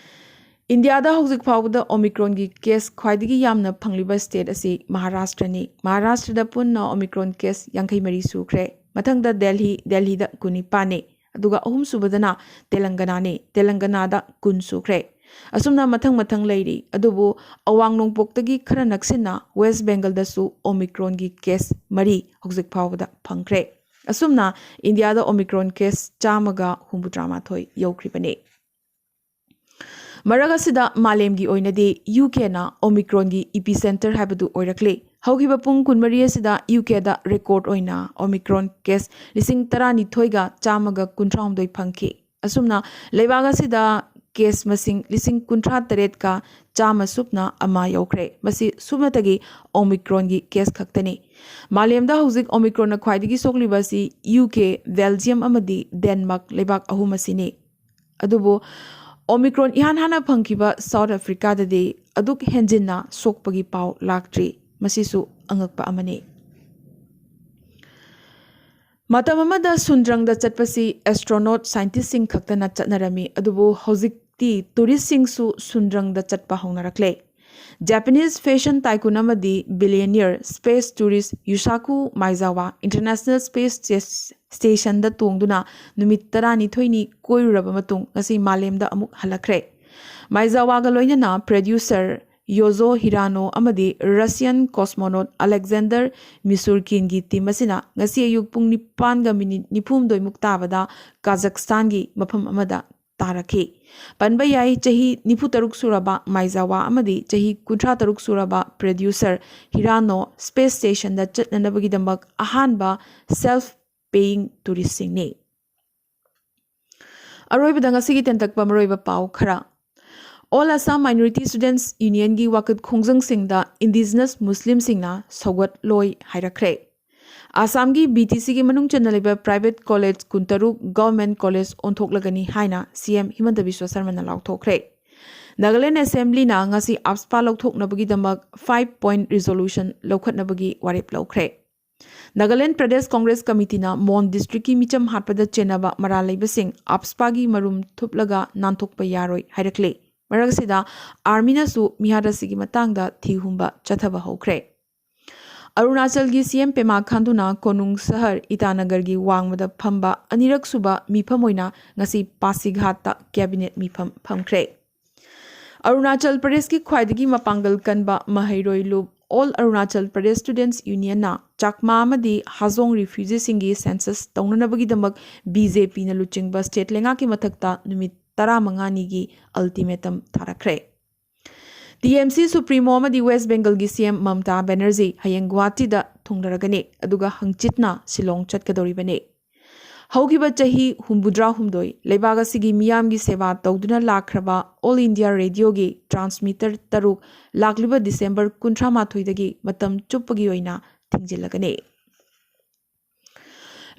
ꯏꯟꯗꯤꯌꯥꯗ ꯍꯧꯖꯤꯛ ꯐꯥꯎꯕꯗ ꯑꯣꯃꯤꯀ꯭ꯔꯣꯟꯒꯤ ꯀꯦꯁ ꯈ꯭ꯋꯥꯏꯗꯒꯤ ꯌꯥꯝꯅ ꯐꯪꯂꯤꯕ ꯁ꯭ꯇꯦꯠ ꯑꯁꯤ ꯃꯍꯥꯔꯥꯁꯇ꯭ꯔꯅꯤ꯫ ꯃꯍꯥꯔꯥꯁꯇ꯭ꯔꯗ ꯄꯨꯟꯅ ꯑꯣꯃꯤꯀ꯭ꯔꯣꯟ ꯀꯦꯁ ꯌꯥꯡꯈꯩ ꯃꯔꯤ ꯁꯨꯈ꯭ꯔꯦ꯫ ꯃꯊꯪꯗ ꯗꯦꯜꯍꯤ, ꯗꯦꯜꯍꯤꯗ ꯀꯨꯟꯅꯤꯄꯥꯟꯅꯤ꯫ ꯑꯗꯨꯒ ꯑꯍꯨꯝꯁꯨꯕꯗꯅ ꯇꯦꯂꯪꯒꯅꯥꯅꯤ꯫ ꯇꯦꯂꯪꯒꯅꯥꯗ ꯀꯨꯟ ꯁꯨꯈ꯭ꯔꯦ꯫ ꯑꯁꯨꯝꯅ ꯃꯊꯪ ꯃꯊꯪ ꯂꯩꯔꯤ꯫ ꯑꯗꯨꯕꯨ ꯑꯋꯥꯡ ꯅꯣꯡꯄꯣꯛꯇꯒꯤ ꯈꯔ ꯅꯛꯁꯤꯟꯅ ꯋꯦꯁ ꯕꯦꯡꯒꯜꯗꯁꯨ ꯑꯣꯃꯤꯀ꯭ꯔꯣꯟꯒꯤ ꯀꯦꯁ ꯃꯔꯤ ꯍꯧꯖꯤꯛ ꯐꯥꯎꯕꯗ ꯐꯪꯈ꯭ꯔꯦ꯫ ꯑꯁꯨꯝꯅ ꯏꯟꯗꯤꯌꯥꯗ ꯑꯣꯃꯤꯀ꯭ꯔꯣꯟ ꯀꯦꯁ ꯆꯥꯝꯃꯒ ꯍꯨꯝꯐꯨꯇꯔꯥ ꯃꯥꯊꯣꯏ ꯌꯧꯈ꯭ꯔꯤꯕꯅꯤ꯫ ꯃꯔꯛ ꯑꯁꯤꯗ ꯃꯥꯂꯦꯝꯒꯤ ꯑꯣꯏꯅꯗꯤ ꯌꯨ ꯀꯦꯅ ꯑꯣꯃꯤꯀ꯭ꯔꯣꯟꯒꯤ ꯏꯄꯤꯁꯦꯟꯇꯔ ꯍꯥꯏꯕꯗꯨ ꯑꯣꯏꯔꯛꯂꯤ꯫ ꯍꯧꯈꯤꯕ ꯄꯨꯡ ꯀꯨꯟꯃꯔꯤ ꯑꯁꯤꯗ ꯌꯨ ꯀꯦꯗ ꯔꯦꯀꯣꯔꯗ ꯑꯣꯏꯅ ꯑꯣꯃꯤꯀ꯭ꯔꯣꯟ ꯀꯦꯁ ꯂꯤꯁꯤꯡ ꯇꯔꯥꯅꯤꯊꯣꯏꯒ ꯆꯥꯝꯃꯒ ꯀꯨꯟꯊ꯭ꯔꯥꯍꯨꯝꯗꯣꯏ ꯐꯪꯈꯤ꯫ ꯑꯁꯨꯝꯅ ꯂꯩꯕꯥꯛ ꯑꯁꯤꯗ ꯀꯦꯁ ꯃꯁꯤꯡ ꯂꯤꯁꯤꯡ ꯀꯨꯟꯊ꯭ꯔꯥ ꯇꯔꯦꯠꯀ ꯆꯥꯝꯃ ꯁꯨꯞꯅ ꯑꯃ ꯌꯧꯈ꯭ꯔꯦ꯫ ꯃꯁꯤ ꯁꯨꯞꯅꯇꯒꯤ ꯑꯣꯃꯤꯀ꯭ꯔꯣꯟꯒꯤ ꯀꯦꯁ ꯈꯛꯇꯅꯤ꯫ ꯃꯥꯂꯦꯝꯗ ꯍꯧꯖꯤꯛ ꯑꯣꯃꯤꯀ꯭ꯔꯣꯟꯅ ꯈ꯭ꯋꯥꯏꯗꯒꯤ ꯁꯣꯛꯂꯤꯕ ꯑꯁꯤ ꯌꯨ ꯀꯦ, ꯕꯦꯜꯖꯤꯌꯝ ꯑꯃꯗꯤ ꯗꯦꯟꯃꯥꯔꯛ ꯂꯩꯕꯥꯛ ꯑꯍꯨꯝ ꯑꯁꯤꯅꯤ꯫ ꯑꯗꯨꯕꯨ ꯑꯣꯃꯤꯀ꯭ꯔꯣꯟ ꯏꯍꯥꯟ ꯍꯥꯟꯅ ꯐꯪꯈꯤꯕ ꯁꯥꯎꯠ ꯑꯐ꯭ꯔꯤꯀꯥꯗꯗꯤ ꯑꯗꯨꯛ ꯍꯦꯟꯖꯤꯟꯅ ꯁꯣꯛꯄꯒꯤ ꯄꯥꯎ ꯂꯥꯛꯇ꯭ꯔꯤ꯫ ꯃꯁꯤꯁꯨ ꯑꯉꯛꯄ ꯑꯃꯅꯤ꯫ ꯃꯇꯝ ꯑꯃꯗ ꯁꯨꯟꯗ꯭ꯔꯪꯗ ꯆꯠꯄꯁꯤ ꯑꯦꯁꯇ꯭ꯔꯣꯅꯣꯠ ꯁꯥꯏꯟꯇꯤꯁꯁꯤꯡ ꯈꯛꯇꯅ ꯆꯠꯅꯔꯝꯃꯤ, ꯑꯗꯨꯕꯨ ꯍꯧꯖꯤꯛꯇꯤ ꯇꯨꯔꯤꯁꯁꯤꯡꯁꯨ ꯁꯨꯟꯗ꯭ꯔꯪꯗ ꯆꯠꯄ ꯍꯧꯅꯔꯛꯂꯦ꯫ ꯖꯄꯥꯅꯤꯁ ꯐꯦꯁꯟ ꯇꯥꯏꯀꯨꯟ ꯑꯃꯗꯤ ꯕꯤꯂꯤꯌꯅꯤꯌꯔ ꯁ꯭ꯄꯦꯁ ꯇꯨꯔꯤꯁ ꯌꯨꯁꯥꯀꯨ ꯃꯥꯏꯖꯥꯋꯥ ꯏꯟꯇꯔꯅꯦꯁꯅꯦꯜ ꯁ꯭ꯄꯦꯁ ꯁ꯭ꯇꯦꯁꯟꯗ ꯇꯣꯡꯗꯨꯅ ꯅꯨꯃꯤꯠ ꯇꯔꯥꯅꯤꯊꯣꯏꯅꯤ ꯀꯣꯏꯔꯨꯔꯕ ꯃꯇꯨꯡ ꯉꯁꯤ ꯃꯥꯂꯦꯝꯗ ꯑꯃꯨꯛ ꯍꯜꯂꯛꯈ꯭ꯔꯦ꯫ ꯃꯥꯏꯖꯥꯋꯥꯒ ꯂꯣꯏꯅꯅ ꯄ꯭ꯔꯗ꯭ꯌꯨꯁꯔ ꯌꯣꯖꯣ ꯍꯤꯔꯥꯅꯣ ꯑꯃꯗꯤ ꯔꯁꯤꯌꯟ ꯀꯣꯁꯃꯣꯅꯣꯠ ꯑꯂꯦꯛꯖꯦꯟꯗꯔ ꯃꯤꯁꯨꯔꯀꯤꯟꯒꯤ ꯇꯤꯝ ꯑꯁꯤꯅ ꯉꯁꯤ ꯑꯌꯨꯛ ꯄꯨꯡ ꯅꯤꯄꯥꯟꯒ ꯃꯤꯅꯤꯠ ꯅꯤꯐꯨꯍꯨꯝꯗꯣꯏꯃꯨꯛ ꯇꯥꯕꯗ ꯀꯥꯖꯛꯁꯇꯥꯟꯒꯤ ꯃꯐꯝ ꯑꯃꯗ ꯇꯥꯔꯛꯈꯤ꯫ ꯄꯟꯕ ꯌꯥꯏ, ꯆꯍꯤ ꯅꯤꯐꯨ ꯇꯔꯨꯛ ꯁꯨꯔꯕ ꯃꯥꯏꯖꯥꯋꯥ ꯑꯃꯗꯤ ꯆꯍꯤ ꯀꯨꯟꯊ꯭ꯔꯥ ꯇꯔꯨꯛ ꯁꯨꯔꯕ ꯄ꯭ꯔꯗ꯭ꯌꯨꯁꯔ ꯍꯤꯔꯥꯅꯣ ꯁ꯭ꯄꯦꯁ ꯁ꯭ꯇꯦꯁꯟꯗ ꯆꯠꯅꯅꯕꯒꯤꯗꯃꯛ ꯑꯍꯥꯟꯕ ꯁꯦꯜꯐ ꯄꯦꯌꯤꯡ ꯇꯨꯔꯤꯁꯁꯤꯡꯅꯤ꯫ ꯑꯔꯣꯏꯕꯗ ꯉꯁꯤꯒꯤ ꯇꯦꯟꯇꯛꯄ ꯃꯔꯨꯑꯣꯏꯕ ꯄꯥꯎ ꯈꯔ꯫ All Assam Minority Students Unionꯒꯤ ꯋꯥꯀꯠ ꯈꯣꯡꯖꯪꯁꯤꯡꯗ ꯏꯟꯗꯤꯖꯤꯅꯁ ꯃꯨꯁꯂꯤꯝꯁꯤꯡꯅ ꯁꯧꯒꯠꯂꯣꯏ ꯍꯥꯏꯔꯛꯈ꯭ꯔꯦ꯫ ꯑꯁꯥꯝꯒꯤ BTCꯒꯤ ꯃꯅꯨꯡ ꯆꯟꯅ ꯂꯩꯕ ꯄ꯭ꯔꯥꯏꯚꯦꯠ ꯀꯣꯂꯦꯖ ꯀꯨꯟꯇꯔꯨꯛ ꯒꯚꯔꯟꯃꯦꯟꯠ ꯀꯣꯂꯦꯖ ꯑꯣꯟꯊꯣꯛꯂꯒꯅꯤ ꯍꯥꯏꯅ CM ꯍꯤꯃꯟꯇ ꯕꯤꯁ꯭ꯋ ꯁꯔꯃꯅ ꯂꯥꯎꯊꯣꯛꯈ꯭ꯔꯦ꯫ ꯅꯥꯒꯥꯂꯦꯟ ꯑꯦꯁꯦꯝꯕ꯭ꯂꯤꯅ ꯉꯁꯤ AFSPA ꯂꯧꯊꯣꯛꯅꯕꯒꯤꯗꯃꯛ five point resolution ꯂꯧꯈꯠꯅꯕꯒꯤ ꯋꯥꯔꯦꯞ ꯂꯧꯈ꯭ꯔꯦ꯫ ꯅꯥꯒꯥꯂꯦꯟ ꯄ꯭ꯔꯗꯦꯁ ꯀꯣꯡꯒ꯭ꯔꯦꯁ ꯀꯃꯤꯇꯤꯅ ꯃꯣꯟ ꯗꯤꯁꯇ꯭ꯔꯤꯛꯀꯤ ꯃꯤꯆꯝ ꯍꯥꯠꯄꯗ ꯆꯦꯟꯅꯕ ꯃꯔꯥꯜ ꯂꯩꯕꯁꯤꯡ AFSPAꯒꯤ ꯃꯔꯨꯝ ꯊꯨꯞꯂꯒ ꯅꯥꯟꯊꯣꯛꯄ ꯌꯥꯔꯣꯏ ꯍꯥꯏꯔꯛꯂꯦ꯫ ꯃꯔꯛꯁꯤꯗ, ꯑꯥꯔꯃꯤꯅꯁꯨ ꯃꯤꯍꯥꯠ ꯑꯁꯤꯒꯤ ꯃꯇꯥꯡꯗ ꯊꯤꯍꯨꯝꯕ ꯆꯠꯊꯕ ꯍꯧꯈ꯭ꯔꯦ꯫ ꯑꯔꯨꯅꯥꯆꯜꯒꯤ CM ꯄꯦꯃꯥ ꯈꯥꯟꯗꯨꯅ ꯀꯣꯅꯨꯡ ꯁꯍꯔ ꯏꯇꯥꯅꯒꯔꯒꯤ ꯋꯥꯡꯃꯗ ꯐꯝꯕ ꯑꯅꯤꯔꯛꯁꯨꯕ ꯃꯤꯐꯝ ꯑꯣꯏꯅ ꯉꯁꯤ ꯄꯥꯁꯤꯘꯥꯠꯇ ꯀꯦꯕꯤꯅꯦꯠ ꯃꯤꯐꯝ ꯐꯝꯈ꯭ꯔꯦ꯫ ꯑꯔꯨꯅꯥꯆꯜ ꯄ꯭ꯔꯗꯦꯁꯀꯤ ꯈ꯭ꯋꯥꯏꯗꯒꯤ ꯃꯄꯥꯡꯒꯜ ꯀꯟꯕ ꯃꯍꯩꯔꯣꯏ ꯂꯨꯞ All Arunachal Pradesh Students Unionꯅ ꯆꯥꯛꯃꯥ ꯑꯃꯗꯤ ꯍꯥꯖꯣꯡ ꯔꯤꯐ꯭ꯌꯨꯖꯤꯁꯤꯡꯒꯤ ꯁꯦꯟꯁꯁ ꯇꯧꯅꯅꯕꯒꯤꯗꯃꯛ BJPꯅ ꯂꯨꯆꯤꯡꯕ ꯁ꯭ꯇꯦꯠ ꯂꯩꯉꯥꯛꯀꯤ ꯃꯊꯛꯇ ꯅꯨꯃꯤꯠ ꯇꯔꯥꯃꯉꯥꯅꯤꯒꯤ ꯑꯜꯇꯤꯃꯦꯇꯝ ꯊꯥꯔꯛꯈ꯭ꯔꯦ꯫ TMC ꯁꯨꯄ꯭ꯔꯤꯃꯣ ꯑꯃꯗꯤ ꯋꯦꯁ ꯕꯦꯡꯒꯜꯒꯤ CM ꯃꯝꯇꯥ ꯕꯦꯅꯔꯖꯤ ꯍꯌꯦꯡ ꯒꯨꯋꯥꯍꯥꯇꯤꯗ ꯊꯨꯡꯂꯔꯒꯅꯤ, ꯑꯗꯨꯒ ꯍꯪꯆꯤꯠꯅ ꯁꯤꯂꯣꯡ ꯆꯠꯀꯗꯧꯔꯤꯕꯅꯤ꯫ ꯍꯧꯈꯤꯕ ꯆꯍꯤ ꯍꯨꯝꯐꯨꯇꯔꯥꯍꯨꯝꯗꯣꯏ ꯂꯩꯕꯥꯛ ꯑꯁꯤꯒꯤ ꯃꯤꯌꯥꯝꯒꯤ ꯁꯦꯕꯥ ꯇꯧꯗꯨꯅ ꯂꯥꯛꯈ꯭ꯔꯕ All India Radioꯒꯤ transmitter ꯇꯔꯨꯛ ꯂꯥꯛꯂꯤꯕ ꯗꯤꯁꯦꯝꯕꯔ ꯀꯨꯟꯊ꯭ꯔꯥ ꯃꯥꯊꯣꯏꯗꯒꯤ ꯃꯇꯝ ꯆꯨꯞꯄꯒꯤ ꯑꯣꯏꯅ ꯊꯤꯡꯖꯤꯜꯂꯒꯅꯤ꯫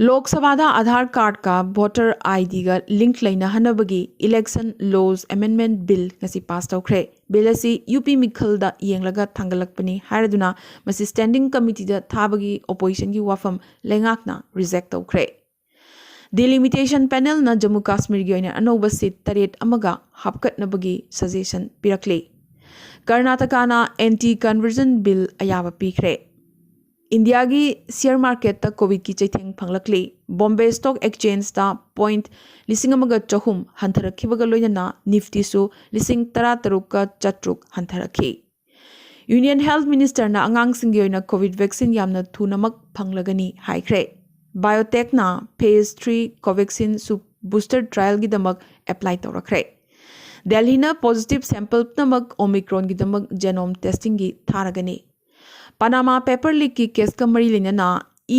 ꯂꯣꯛ ꯁꯚꯥꯗ ꯑꯥꯙꯥꯔ ꯀꯥꯔꯗꯀ ꯚꯣꯇꯔ IDꯒ ꯂꯤꯡꯛ ꯂꯩꯅꯍꯟꯅꯕꯒꯤ Election Laws Amendment Bill ꯉꯁꯤ ꯄꯥꯁ ꯇꯧꯈ꯭ꯔꯦ꯫ ꯕꯤꯜ ꯑꯁꯤ UP ꯃꯤꯈꯜꯗ ꯌꯦꯡꯂꯒ ꯊꯥꯡꯒꯠꯂꯛꯄꯅꯤ ꯍꯥꯏꯔꯗꯨꯅ ꯃꯁꯤ ꯁ꯭ꯇꯦꯟꯗꯤꯡ ꯀꯃꯤꯇꯤꯗ ꯊꯥꯕꯒꯤ ꯑꯣꯄꯣꯖꯤꯁꯟꯒꯤ ꯋꯥꯐꯝ ꯂꯩꯉꯥꯛꯅ ꯔꯤꯖꯦꯛ ꯇꯧꯈ꯭ꯔꯦ꯫ ꯗꯤꯂꯤꯃꯤꯇꯦꯁꯟ ꯄꯦꯅꯦꯜꯅ ꯖꯝꯃꯨ ꯀꯥꯁꯃꯤꯔꯒꯤ ꯑꯣꯏꯅ ꯑꯅꯧꯕ ꯁꯤꯠ ꯇꯔꯦꯠ ꯑꯃꯒ ꯍꯥꯞꯀꯠꯅꯕꯒꯤ ꯁꯖꯦꯁꯟ ꯄꯤꯔꯛꯂꯤ꯫ ꯀꯔꯅꯥꯇꯀꯥꯅ anti conversion bill ꯑꯌꯥꯕ ꯄꯤꯈ꯭ꯔꯦ꯫ ꯏꯟꯗꯤꯌꯥꯒꯤ ꯁꯤꯌꯔ ꯃꯥꯔꯀꯦꯠꯇ ꯀꯣꯚꯤꯗꯀꯤ ꯆꯩꯊꯦꯡ ꯐꯪꯂꯛꯂꯤ꯫ ꯕꯣꯝꯕꯦ ꯁ꯭ꯇꯣꯛ ꯑꯦꯛꯁꯆꯦꯟꯖꯇ ꯄꯣꯏꯟꯠ ꯂꯤꯁꯤꯡ ꯑꯃꯒ ꯆꯍꯨꯝ ꯍꯟꯊꯔꯛꯈꯤꯕꯒ ꯂꯣꯏꯅꯅ ꯅꯤꯐꯇꯤꯁꯨ ꯂꯤꯁꯤꯡ ꯇꯔꯥꯇꯔꯨꯛꯀ ꯆꯥꯇ꯭ꯔꯨꯛ ꯍꯟꯊꯔꯛꯈꯤ꯫ Union Health Ministerꯅ ꯑꯉꯥꯡꯁꯤꯡꯒꯤ ꯑꯣꯏꯅ COVID vaccine ꯌꯥꯝꯅ ꯊꯨꯅꯃꯛ ꯐꯪꯂꯒꯅꯤ ꯍꯥꯏꯈ꯭ꯔꯦ꯫ BioNTechꯅ phase three Covaxin booster trialꯒꯤꯗꯃꯛ apply ꯇꯧꯔꯛꯈ꯭ꯔꯦ꯫ ꯗꯦꯜꯍꯤꯅ positive sample ꯄꯨꯝꯅꯃꯛ Omicronꯒꯤꯗꯃꯛ genome testingꯒꯤ ꯊꯥꯔꯒꯅꯤ꯫ Panama paper leakꯀꯤ caseꯀ ꯃꯔꯤ ꯂꯩꯅꯅ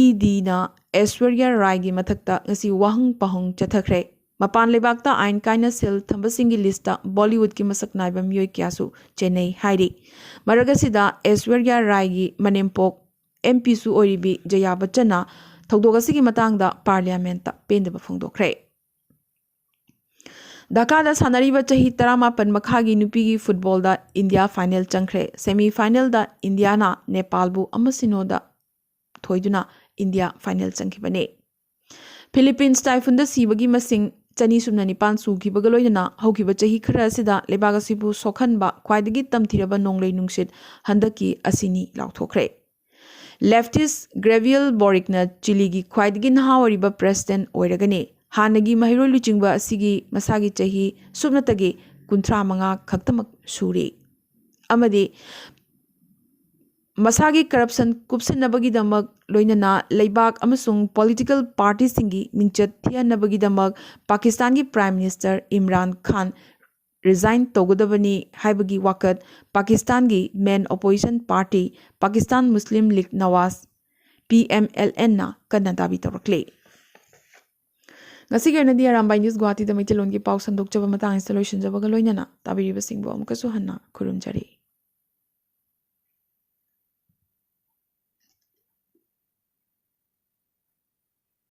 EDꯅ ꯑꯦꯁ꯭ꯋꯔꯌꯥ ꯔꯥꯏꯒꯤ ꯃꯊꯛꯇ ꯉꯁꯤ ꯋꯥꯍꯪ ꯄꯥꯎꯍꯪ ꯆꯠꯊꯈ꯭ꯔꯦ꯫ ꯃꯄꯥꯟ ꯂꯩꯕꯥꯛꯇ ꯑꯥꯏꯟ ꯀꯥꯏꯅ ꯁꯦꯜ ꯊꯝꯕꯁꯤꯡꯒꯤ listꯇ Bollywoodꯀꯤ ꯃꯁꯛ ꯅꯥꯏꯕ ꯃꯤꯑꯣꯏ ꯀꯌꯥꯁꯨ ꯆꯦꯟꯅꯩ ꯍꯥꯏꯔꯤ꯫ ꯃꯔꯛ ꯑꯁꯤꯗ ꯑꯦꯁ꯭ꯋꯔꯌꯥ ꯔꯥꯏꯒꯤ ꯃꯅꯦꯝꯄꯣꯛ MPꯁꯨ ꯑꯣꯏꯔꯤꯕꯤ ꯖꯌꯥ ꯕꯆꯟꯅ ꯊꯧꯗꯣꯛ ꯑꯁꯤꯒꯤ ꯃꯇꯥꯡꯗ Parliamentꯇ ꯄꯦꯟꯗꯕ ꯐꯣꯡꯗꯣꯛꯈ꯭ꯔꯦ꯫ ꯙꯥꯀꯥꯗ ꯁꯥꯟꯅꯔꯤꯕ ꯆꯍꯤ ꯇꯔꯥꯃꯥꯄꯟ ꯃꯈꯥꯒꯤ ꯅꯨꯄꯤꯒꯤ footballꯗ ꯏꯟꯗꯤꯌꯥ final ꯆꯪꯈ꯭ꯔꯦ꯫ Semi finalꯗ ꯏꯟꯗꯤꯌꯥꯅ ꯅꯦꯄꯥꯜꯕꯨ ꯑꯃ ꯁꯤꯅꯣꯗ ꯊꯣꯏꯗꯨꯅ ꯏꯟꯗꯤꯌꯥ final ꯆꯪꯈꯤꯕꯅꯤ꯫ Philippines typhoonꯗ ꯁꯤꯕꯒꯤ ꯃꯁꯤꯡ ꯆꯅꯤ ꯁꯨꯞꯅ ꯅꯤꯄꯥꯟ ꯁꯨꯈꯤꯕꯒ ꯂꯣꯏꯅꯅ ꯍꯧꯈꯤꯕ ꯆꯍꯤ ꯈꯔ ꯑꯁꯤꯗ ꯂꯩꯕꯥꯛ ꯑꯁꯤꯕꯨ ꯁꯣꯛꯍꯟꯕ ꯈ꯭ꯋꯥꯏꯗꯒꯤ ꯇꯝꯊꯤꯔꯕ ꯅꯣꯡꯂꯩ ꯅꯨꯡꯁꯤꯠ ꯍꯟꯗꯛꯀꯤ ꯑꯁꯤꯅꯤ ꯂꯥꯎꯊꯣꯛꯈ꯭ꯔꯦ꯫ Leftist Gabriel Boricꯅ ꯆꯤꯂꯤꯒꯤ ꯈ꯭ꯋꯥꯏꯗꯒꯤ ꯅꯍꯥ ꯑꯣꯏꯔꯤꯕ president ꯑꯣꯏꯔꯒꯅꯤ꯫ ꯍꯥꯟꯅꯒꯤ ꯃꯍꯩꯔꯣꯏ ꯂꯨꯆꯤꯡꯕ ꯑꯁꯤꯒꯤ ꯃꯁꯥꯒꯤ ꯆꯍꯤ ꯁꯨꯞꯅꯇꯒꯤ ꯀꯨꯟꯊ꯭ꯔꯥ ꯃꯉꯥ ꯈꯛꯇꯃꯛ ꯁꯨꯔꯤ꯫ ꯑꯃꯗꯤ ꯃꯁꯥꯒꯤ corruption ꯀꯨꯞꯁꯤꯟꯅꯕꯒꯤꯗꯃꯛ ꯂꯣꯏꯅꯅ ꯂꯩꯕꯥꯛ ꯑꯃꯁꯨꯡ political partyꯁꯤꯡꯒꯤ ꯃꯤꯡꯆꯠ ꯊꯤꯍꯟꯅꯕꯒꯤꯗꯃꯛ ꯄꯥꯀꯤꯁꯇꯥꯟꯒꯤ Prime Minister ꯏꯝꯔꯥꯟ ꯈꯥꯟ resign ꯇꯧꯒꯗꯕꯅꯤ ꯍꯥꯏꯕꯒꯤ ꯋꯥꯀꯠ ꯄꯥꯀꯤꯁꯇꯥꯟꯒꯤ main opposition party Pakistan Muslim League Nawaz, PMLNꯅ ꯀꯟꯅ ꯗꯥꯕꯤ ꯇꯧꯔꯛꯂꯤ꯫ ꯉꯁꯤꯒꯤ ꯑꯣꯏꯅꯗꯤ ꯑꯔꯥꯝꯕꯥꯏ News ꯒꯨꯋꯥꯍꯥꯇꯤꯗ ꯃꯩꯇꯩꯂꯣꯟꯒꯤ ꯄꯥꯎ ꯁꯟꯗꯣꯛꯆꯕ ꯃꯇꯥꯡ ꯑꯁꯤꯗ ꯂꯣꯏꯁꯤꯟꯖꯕꯒ ꯂꯣꯏꯅꯅ ꯇꯥꯕꯤꯔꯤꯕꯁꯤꯡꯕꯨ ꯑꯃꯨꯛꯀꯁꯨ ꯍꯟꯅ ꯈꯨꯔꯨꯝꯖꯔꯤ꯫